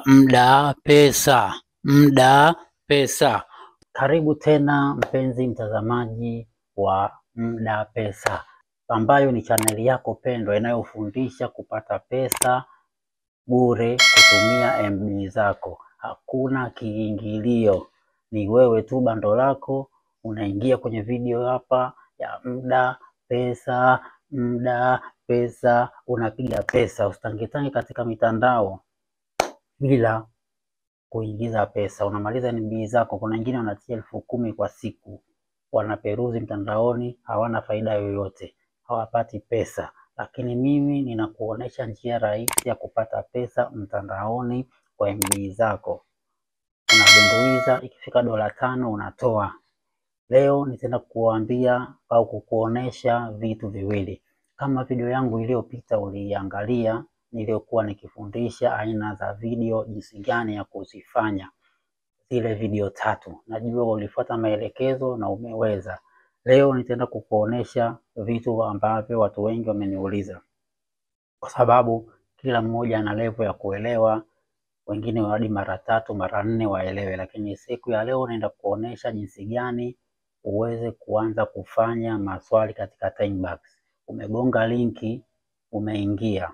Mda pesa, mda pesa. Karibu tena mpenzi mtazamaji wa Mda Pesa, ambayo ni chaneli yako pendwa inayofundisha kupata pesa bure kutumia MB zako. Hakuna kiingilio, ni wewe tu bando lako, unaingia kwenye video hapa ya Mda Pesa, Mda Pesa, unapiga pesa. Usitangetange katika mitandao bila kuingiza pesa. Unamaliza MB zako. Kuna wengine wanatia 10,000 kwa siku, wanaperuzi mtandaoni, hawana faida yoyote, hawapati pesa. Lakini mimi ninakuonesha njia rahisi ya kupata pesa mtandaoni kwa MB zako. Unadunduiza, ikifika $5 unatoa. Leo nitaenda kukuambia au kukuonesha vitu viwili. Kama video yangu iliyopita uliangalia, niliyokuwa nikifundisha aina za video, jinsi gani ya kuzifanya zile video 3. Najua ulifuata maelekezo na umeweza. Leo nitaenda kukuonesha vitu ambavyo watu wengi wameniuliza, kwa sababu kila mmoja ana level ya kuelewa, wengine hadi mara 3 mara 4 waelewe. Lakini siku ya leo naenda kuonesha jinsi gani uweze kuanza kufanya maswali katika TimeBucks. Umegonga linki, umeingia.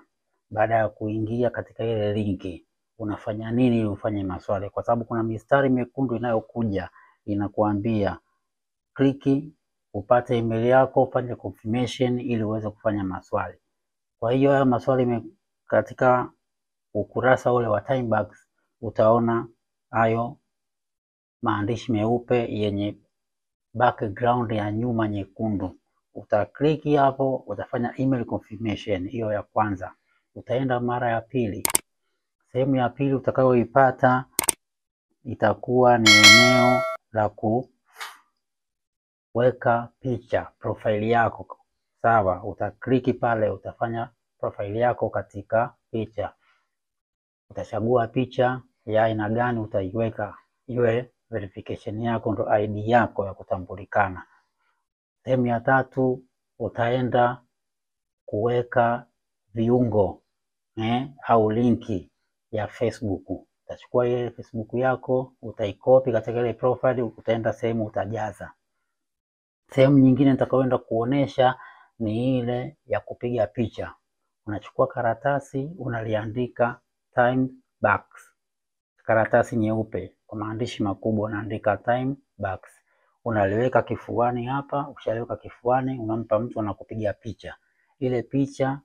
Baada ya kuingia katika ile linki, unafanya nini ili ufanye maswali? Kwa sababu kuna mistari mekundu inayokuja inakuambia kliki upate email yako, ufanye confirmation ili uweze kufanya maswali. Kwa hiyo haya maswali katika ukurasa ule wa TimeBucks utaona hayo maandishi meupe yenye background ya nyuma nyekundu. Utakliki hapo, utafanya email confirmation hiyo ya kwanza. Utaenda mara ya pili. Sehemu ya pili utakayoipata itakuwa ni eneo la kuweka picha, profile yako. Sawa, utakliki pale, utafanya profile yako katika picha. Utachagua picha ya aina gani utaiweka, iwe verification yako, ndo ID yako ya kutambulikana. Sehemu ya tatu utaenda kuweka viungo au linki ya Facebook. Utachukua ile Facebook yako, utaikopi katika ile profile, utaenda sehemu utajaza. Sehemu nyingine nitakayoenda kuonesha ni ile ya kupiga picha. Unachukua karatasi, unaliandika TimeBucks, karatasi nyeupe kwa maandishi makubwa unaandika TimeBucks, unaliweka kifuani hapa. Ukishaliweka kifuani, unampa mtu anakupiga picha. Ile picha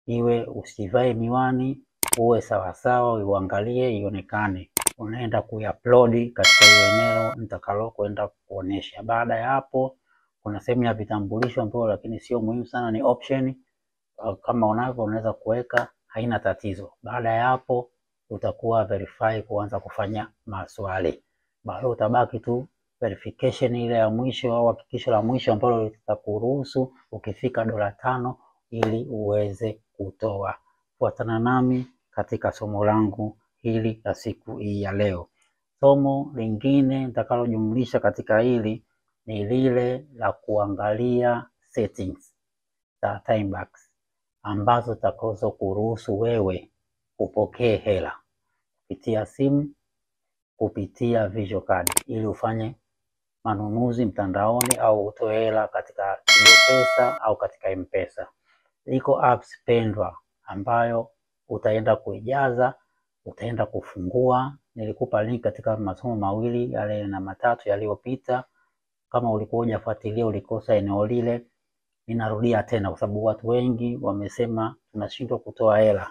iwe usivae miwani, uwe sawasawa, uangalie ionekane. Unaenda kuupload katika hiyo eneo nitakalo kwenda kuonesha. Baada ya hapo, kuna sehemu ya vitambulisho ambayo lakini sio muhimu sana, ni option. Kama unavyo unaweza kuweka, haina tatizo. Baada ya hapo utakuwa verify kuanza kufanya maswali. Bado utabaki tu verification ile ya mwisho au hakikisho la mwisho ambalo litakuruhusu ukifika $5 ili uweze kutoa. Fuatana nami katika somo langu hili la siku hii ya leo. Somo lingine nitakalojumlisha katika hili ni lile la kuangalia settings za TimeBucks ambazo zitakazo kuruhusu wewe upokee hela kupitia simu, kupitia visual card, ili ufanye manunuzi mtandaoni au utoe hela katika Tigo Pesa au katika M-Pesa. Iko apps pendwa ambayo utaenda kuijaza, utaenda kufungua. Nilikupa link katika masomo mawili yale na matatu yaliyopita. Kama ulikuwa hujafuatilia, ulikosa eneo lile, ninarudia tena kwa sababu watu wengi wamesema tunashindwa kutoa hela.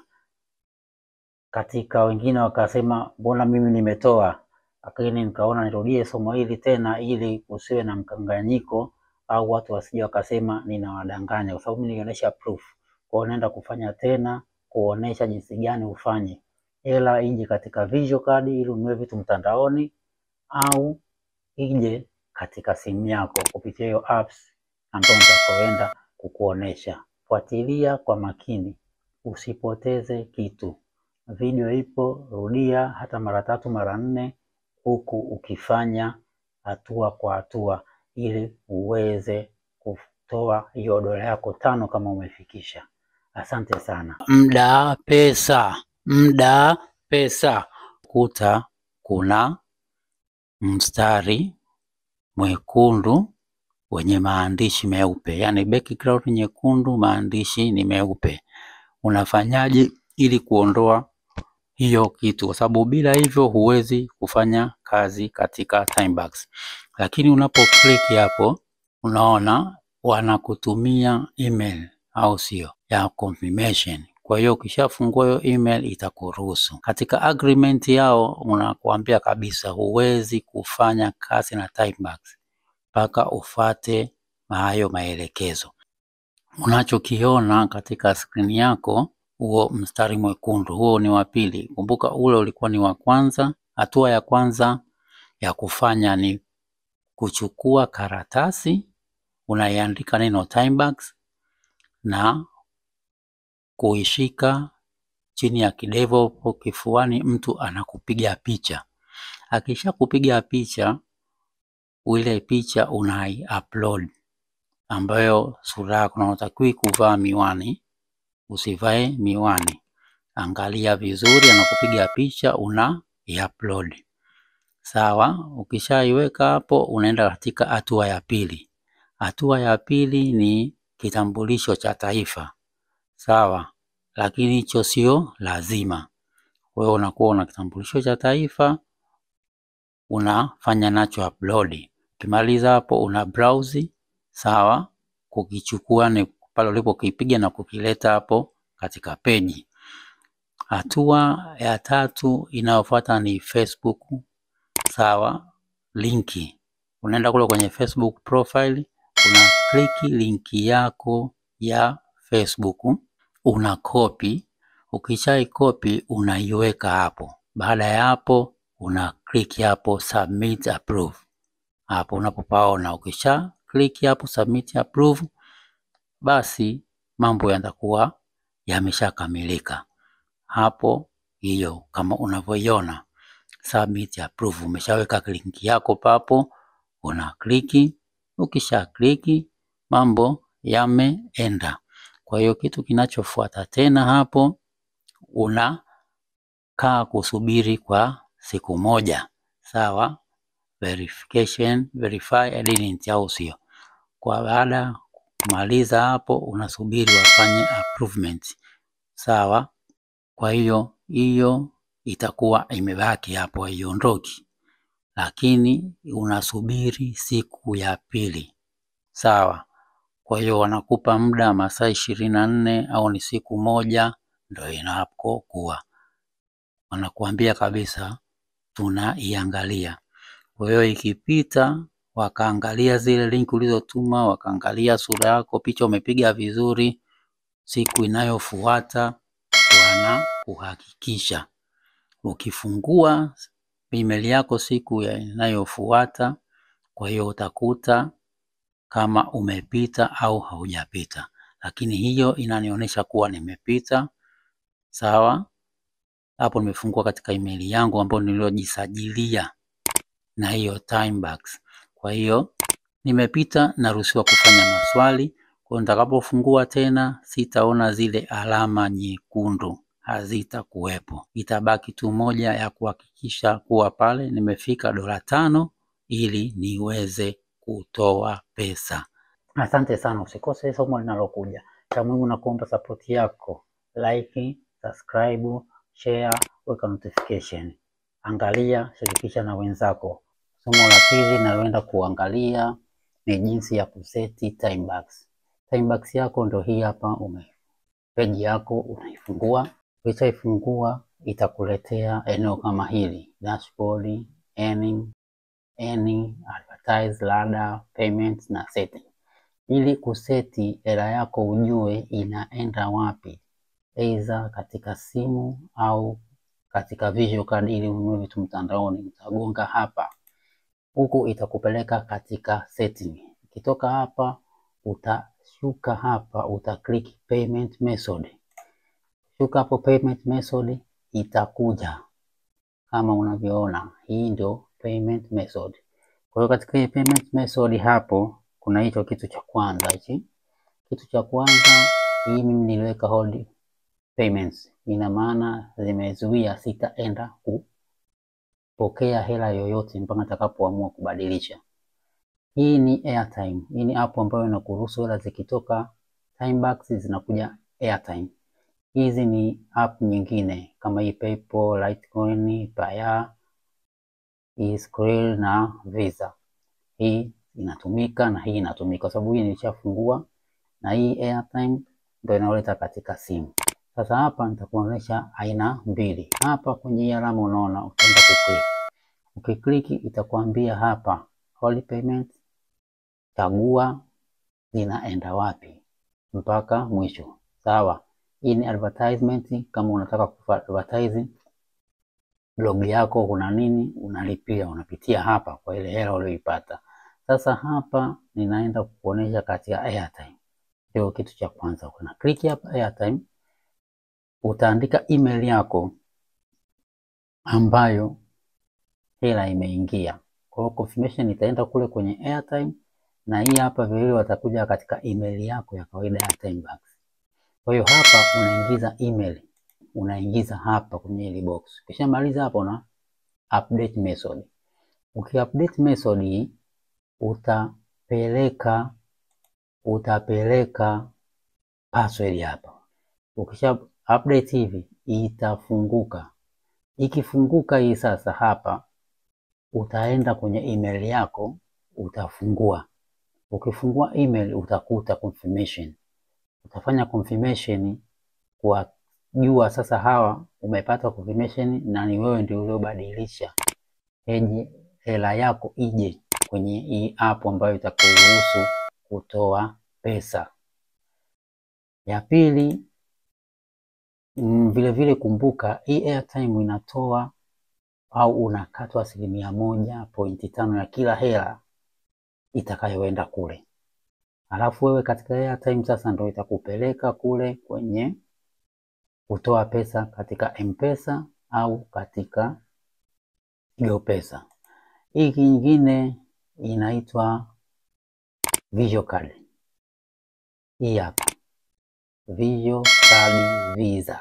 Katika wengine wakasema mbona mimi nimetoa, lakini nikaona nirudie somo hili tena ili usiwe na mkanganyiko au watu wasije wakasema ninawadanganya, kwa sababu mimi nilionyesha proof. Kwa hiyo naenda kufanya tena kuonesha jinsi gani ufanye hela ije katika visual card ili ununue vitu mtandaoni, au ije katika simu yako kupitia hiyo apps ambayo nitakoenda kukuonesha. Fuatilia kwa makini, usipoteze kitu. Video ipo, rudia hata mara 3 mara 4, huku ukifanya hatua kwa hatua ili uweze kutoa hiyo $5 yako kama umefikisha. Asante sana. Mda Pesa, Mda pesa. Kuta kuna mstari mwekundu wenye maandishi meupe, yaani background nyekundu, maandishi ni meupe. Unafanyaje ili kuondoa hiyo kitu? Kwa sababu bila hivyo huwezi kufanya kazi katika TimeBucks. Lakini unapo click hapo, unaona wanakutumia email, au sio, ya confirmation. Kwa hiyo ukishafungua hiyo email itakuruhusu. Katika agreement yao unakuambia kabisa huwezi kufanya kazi na TimeBucks mpaka ufate hayo maelekezo. Unachokiona katika skrini yako, huo mstari mwekundu, huo ni wa pili. Kumbuka ule ulikuwa ni wa kwanza. Hatua ya kwanza ya kufanya ni kuchukua karatasi, unaiandika neno TimeBucks na kuishika chini ya kidevu hapo kifuani, mtu anakupiga picha. Akishakupiga picha, ile picha unai upload ambayo sura yako, na unatakiwa kuvaa miwani, usivae miwani. Angalia vizuri, anakupiga picha una upload. Sawa, ukishaiweka hapo unaenda katika hatua ya pili. Hatua ya pili ni kitambulisho cha taifa. Sawa, lakini hicho sio lazima. Wewe unakuwa una kitambulisho cha taifa, unafanya nacho upload. Ukimaliza hapo una browse, sawa, kukichukua ni pale ulipokipiga na kukileta hapo katika peji. Hatua ya tatu inayofuata ni Facebook, sawa, linki. Unaenda kule kwenye Facebook profile, una click linki yako ya Facebook, una copy. Ukishai copy unaiweka hapo. Baada ya hapo una click hapo submit approve. Hapo unapopaona, ukisha click hapo submit approve, basi mambo yatakuwa yameshakamilika hapo. Hiyo kama unavyoiona submit approve, umeshaweka link yako papo, una click. Ukisha click mambo yameenda. Kwa hiyo kitu kinachofuata tena hapo, unakaa kusubiri kwa siku moja, sawa, verification, verify identity, au sio? Kwa baada kumaliza hapo, unasubiri wafanye approvement, sawa. Kwa hiyo hiyo itakuwa imebaki hapo, haiondoki, lakini unasubiri siku ya pili, sawa. Kwa hiyo wanakupa muda masaa 24 au ni siku moja, ndio inapokuwa wanakuambia kabisa tunaiangalia. Kwa hiyo ikipita, wakaangalia zile link ulizotuma, wakaangalia sura yako, picha umepiga vizuri, siku inayofuata wanakuhakikisha. Ukifungua email yako siku inayofuata, kwa hiyo utakuta kama umepita au haujapita, lakini hiyo inanionyesha kuwa nimepita. Sawa, hapo nimefungua katika email yangu ambayo niliojisajilia na hiyo TimeBucks. Kwa hiyo nimepita, naruhusiwa kufanya maswali. Kwa hiyo nitakapofungua tena sitaona zile alama nyekundu, hazitakuwepo. Itabaki tu moja ya kuhakikisha kuwa pale nimefika $5 ili niweze kutoa pesa. Asante sana, usikose somo linalokuja. Cha muhimu na kuomba support yako, like, subscribe, share, weka notification. Angalia, shirikisha na wenzako. Somo la pili linaloenda kuangalia ni jinsi ya kuseti TimeBucks. TimeBucks yako ndio hii hapa, page yako unaifungua. Ukishaifungua itakuletea eneo kama hili: dashboard, earning, earning, advertise, ladder, payments na setting. Ili kuseti hela yako ujue inaenda wapi, aidha katika simu au katika visual card, ili ununue vitu mtandaoni, utagonga hapa. Huku itakupeleka katika setting. Ukitoka hapa utashuka hapa, uta click payment method. Shuka hapo payment method, itakuja kama unavyoona, hii ndio payment method. Kwa hiyo katika hii payment method hapo kuna hicho kitu cha kwanza hichi. Kitu cha kwanza hii mimi niliweka hold payments. Ina maana zimezuia, sitaenda kupokea hela yoyote mpaka nitakapoamua kubadilisha. Hii ni airtime. Hii ni app ambayo inakuruhusu hela zikitoka TimeBucks zinakuja airtime. Hizi ni app nyingine kama hii PayPal, Litecoin, Paya, hii Skrill na Visa. Hii inatumika na hii inatumika kwa sababu hii nilishafungua, na hii airtime ndio inaoleta katika simu. Sasa hapa nitakuonyesha aina mbili. Hapa kwenye hii alama unaona utaenda kuclick. Ukiklik itakwambia hapa hold payment, chagua zinaenda wapi mpaka mwisho. Sawa. Hii ni advertisement, kama unataka kuadvertise blog yako kuna nini, unalipia, unapitia hapa kwa ile hela uliyoipata. Sasa hapa ninaenda kukuonesha katika airtime. Ndio kitu cha kwanza. Una click hapa airtime, utaandika email yako ambayo hela imeingia. Kwa hiyo confirmation itaenda kule kwenye airtime, na hii hapa vile watakuja katika email yako ya kawaida ya TimeBucks. Kwa hiyo hapa unaingiza email, unaingiza hapa kwenye ile box. Ukishamaliza hapo una update method. Ukiupdate method hii utapeleka password hapa. Ukisha update hivi itafunguka. Ikifunguka hii sasa hapa utaenda kwenye email yako utafungua. Ukifungua email utakuta confirmation. Utafanya confirmation kwa jua sasa hawa umepata confirmation na ni wewe ndio uliobadilisha hela yako ije kwenye hii app ambayo itakuruhusu kutoa pesa. Ya pili, vile vile kumbuka hii airtime inatoa au unakatwa 1.5% ya kila hela itakayoenda kule. Alafu wewe katika airtime sasa ndio itakupeleka kule kwenye kutoa pesa katika M-Pesa au katika Tigo Pesa. Hii nyingine inaitwa Visual Card. Hii hapa Visual Card Visa.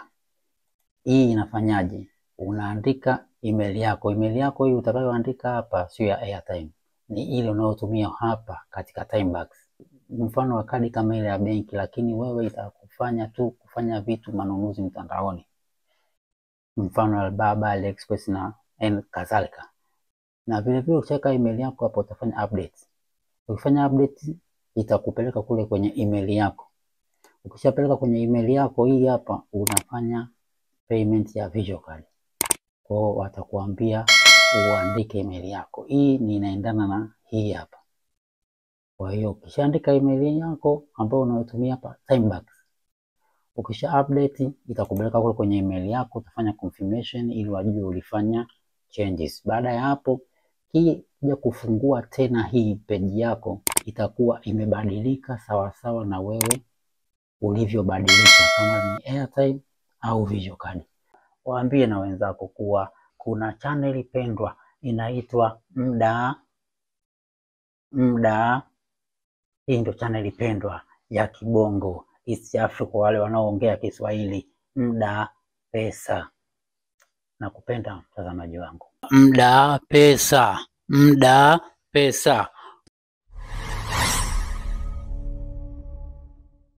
Hii inafanyaje? Unaandika email yako. Email yako hii utakayoandika hapa sio ya airtime, ni ile unayotumia hapa katika TimeBucks. Mfano wa kadi kama ile ya benki, lakini wewe itakufanya tu kufanya vitu manunuzi mtandaoni, mfano Alibaba, AliExpress na kadhalika. Na vile vile ukiweka email yako hapo utafanya update. Ukifanya update itakupeleka kule kwenye email yako. Ukishapeleka kwenye email yako hii hapa unafanya payment ya Visual Card. Kwa hiyo watakuambia uandike email yako. Hii ni inaendana na hii hapa. Kwa hiyo ukishaandika email yako ambayo unayotumia hapa TimeBucks, ukisha update itakupeleka kule kwenye email yako, utafanya confirmation ili wajue ulifanya changes. Baada ya hapo hii kuja kufungua tena hii page yako itakuwa imebadilika sawasawa na wewe ulivyobadilisha, kama ni airtime au Visual Card. Waambie na wenzako kuwa kuna channel pendwa inaitwa Mda Mda. Hii ndio channel pendwa ya Kibongo East Africa, wale wanaoongea Kiswahili. Mda Pesa. Nakupenda mtazamaji wangu. Mda Pesa, Mda Pesa.